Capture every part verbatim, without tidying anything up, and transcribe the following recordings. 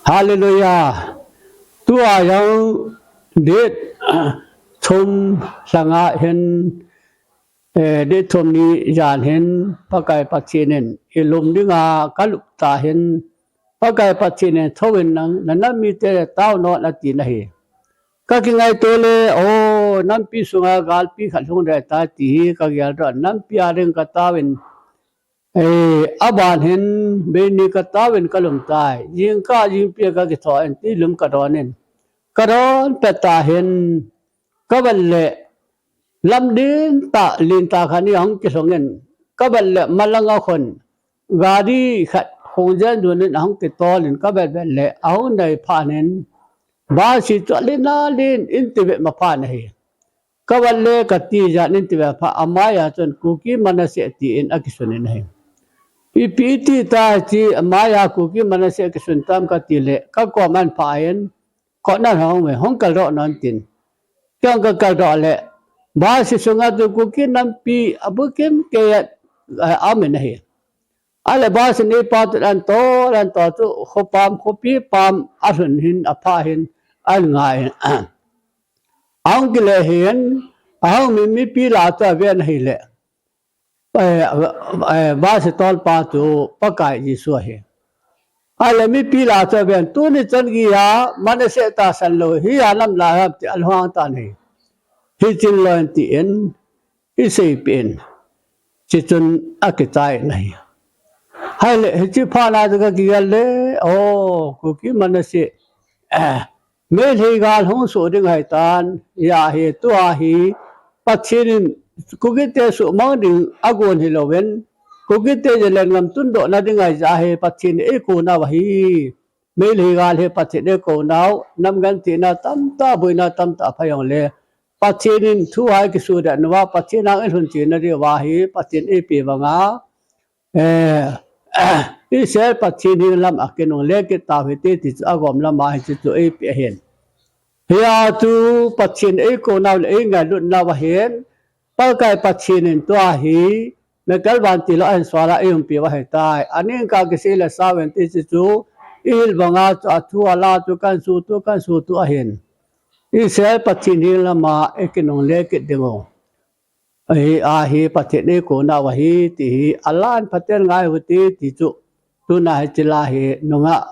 Hallelujah. Tua jong date thum lhanga hin, eh, date thum ni jan hin, Pakai Pathen in ilum dinga kalup ta hin, Pakai Pathen in thouvin nang, na nam mite le tao non ati nahi. Ka kingaito le, o, nampi sunga galpi khat lhung dai ta ti hi ka geldoh, nampi a ding ka taovin, eh, aban hin, beini ka taovin ka lum tai. Jingkah jingpi ka kitho in ti lum ka don in. Ka don pet ta hin, ka vet le, lam din ta, lin ta khat ni ahung kilhung in. Ka vet le, malang a khun, gari khat hung jen dun in ahung kitol in ka vet vet le, ahung nai phat in, bus hi chu alin alin in ti vet ma phat ahi. Ka vet le ka ti jan in ti vet phat, amai a chun Kuki Manasseh ti in akisun in ahi. Ipi ti ta chi amai a Kuki Manasseh kisun tam ka ti le, ka kom an pha in, kona hung me, hung kaldoh non tin. Kei hung ka kaldoh le, bus hi sunga chu Kuki nampi abukim kei a, eh, aum in ahi. Ale bus hi nei pa chu an to, an to chu khopam, khopi pam, alhun hin, apha hin, an ngai hin. Ahung kile hin, ahung mi, mipi lah a chu aven ahi le. Eh, eh, bus hi tol pa chu Pakai Jesu ahi. Ale mipi lah a chu aven, tuni chan geiya, Manasseh tahsan lou, hi a nam lah ham ti alhung tan ahi. Hi chin lou in ti in, i seipeh in. Chi chun akichai in ahi. Hai le, hichi phat na chu ka kigel le, o, Kuki Manasseh, eh, Meitei gal hung soh ding ahi tan, hia hi, tua hi, Pathen in Kukite suhmang ding agon hilou in, Kukite Zalen gam tundoh na ding ahi jeh a hi, Pathen in eikou nau ahi. Meitei gal hi Pathen in eikou nau, nam genthei na tamtah, boina tamtah aphai jong le, Pathen in thu hai kisu deh nau a, Pathen a i lhun chena diu ahi, Pathen in eipeh banga, eh, Israel Pathen hi lam a kinungle kit tau hite ti chu agom lam a hiche chu eipeh ahin. Hia chu Pathen eikou nau le eingailut nau ahin, Pakai Pathen in tua hi, Michael Vantilou ahin sual a eiumpi u ahi tai. Aning ka kisei le sao in ti chu chu, ihil banga chu athu ala chu kan sutu, kan sutu ahin. Israel Pathen hi lam a eikinungle kit ding u. Ahi, ahi Pathen in eikou nau ahi, ti hi, alan Pathen ngai u hite, ti chu. Tuna hiche la hi, nungah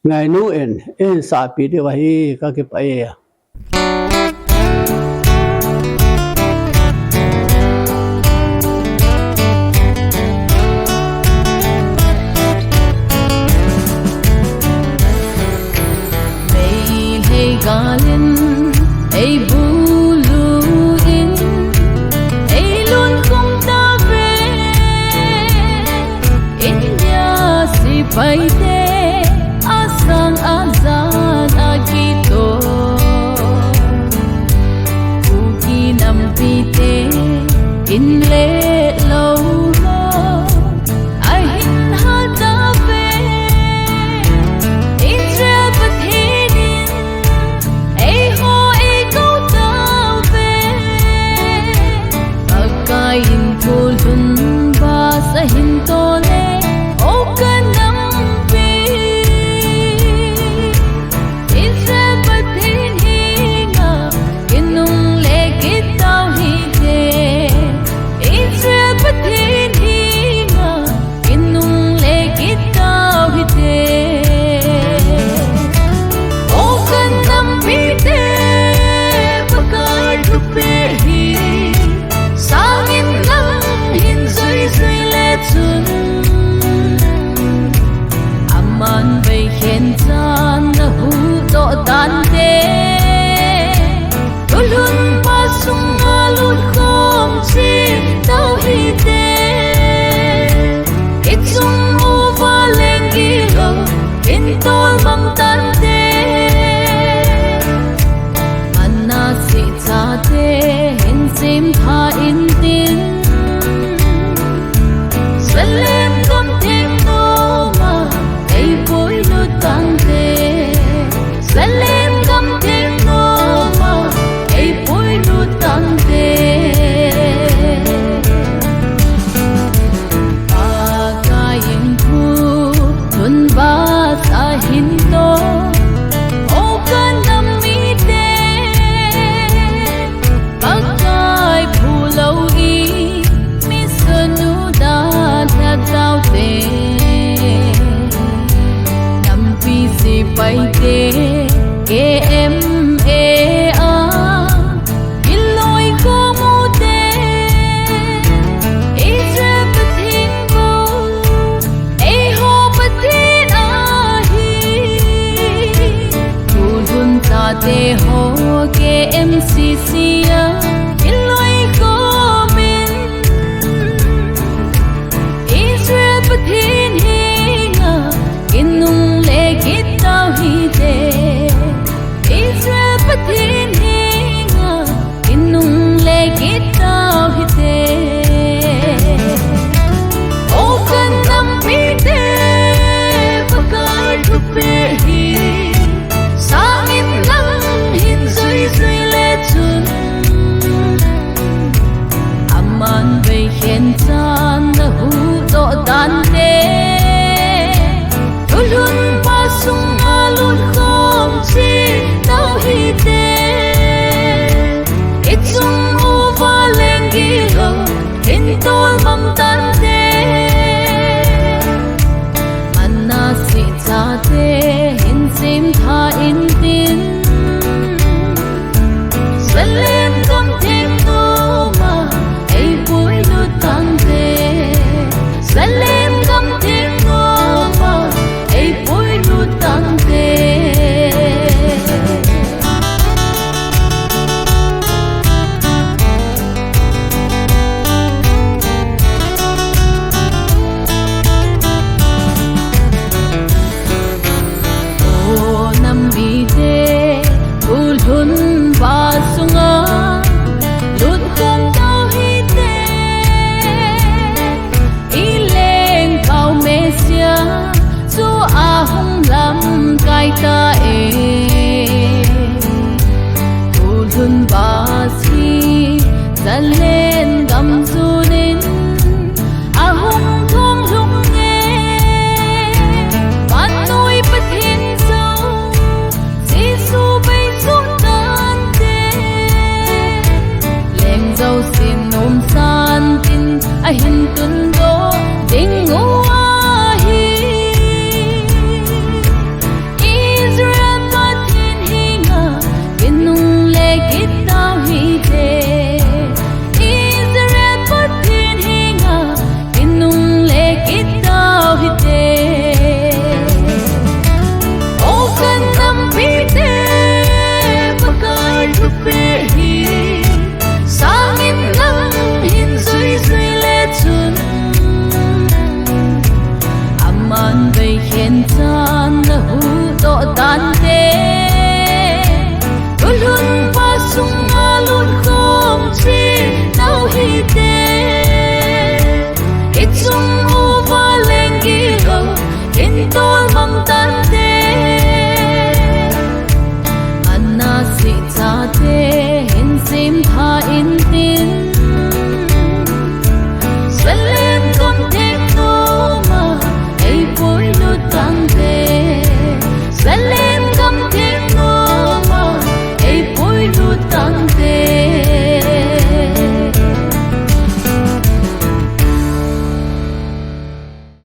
ngainu in, eihin sahpi diu ahi, ka kipah e. Meitei gal in eibulut in, eilungkhum tauve. India sepaite asang ajan a kitoh, Kuki nampite in le lou mo, ahin hat tauve. Israel Pathen in eiho eikou tauve. Pakai in thulhun bus ahin tol le, o ka nampi. Israel Pathen henga kinungle kit tau hite. Israel Pathen henga kinungle kit tau hite. O ka nampite, Pakai thupeh hi sangin lang hin juijui le chun, aman veikhen chan nahuhdoh tante. Thulhun bus sunga lutkhum cheh tau hite. I chung uva leng gilou in tolmang tante. Manasseh chate hin sempha intin, Zalen gam theng noma eipuilut tante. Zalen gam theng noma eipuilut tante. Pakai in thulhun bus ahin tol Te ho K M C C a iloi khom in, Israel Pathen henga kinungle kit tau hite. Israel Pathen henga kinungle kit tau hite. O ka nam mite, Pakai thupeh hi sangin nang hin jui jui le chun, aman veikhen chan na huhdoh dante, thulhun pa sunga lut khom cheh tau hite. I chung uva lenggil lou hin tolmang tante, manna seh chate hin semtha intin, Salem gamtheng noma eipuilut tante, Salem gamtheng noma eipuilut tante. O nam mite, thulhun pa sunga lut khom tau hite. I lengpau Messiah chu ahung lamkai ta e. Thulhun pa hi Zalen gam chun in ahung thong lhung e. Vannoi Pathen jong Jesu bei suh tante, leng jousen nomsan tin ahin tundoh ding u ahi. Israel Pathen henga kinungle kit tau hite. Israel Pathen henga kinungle kit tau hite. O ka nam mite, Pakai thupeh hi sangin nang hin jui jui le chun, aman veikhen chan na huhdoh tante, thulhun pa sunga lut khom cheh tau hite. I chung uva lenggil lou hin tolmang tante.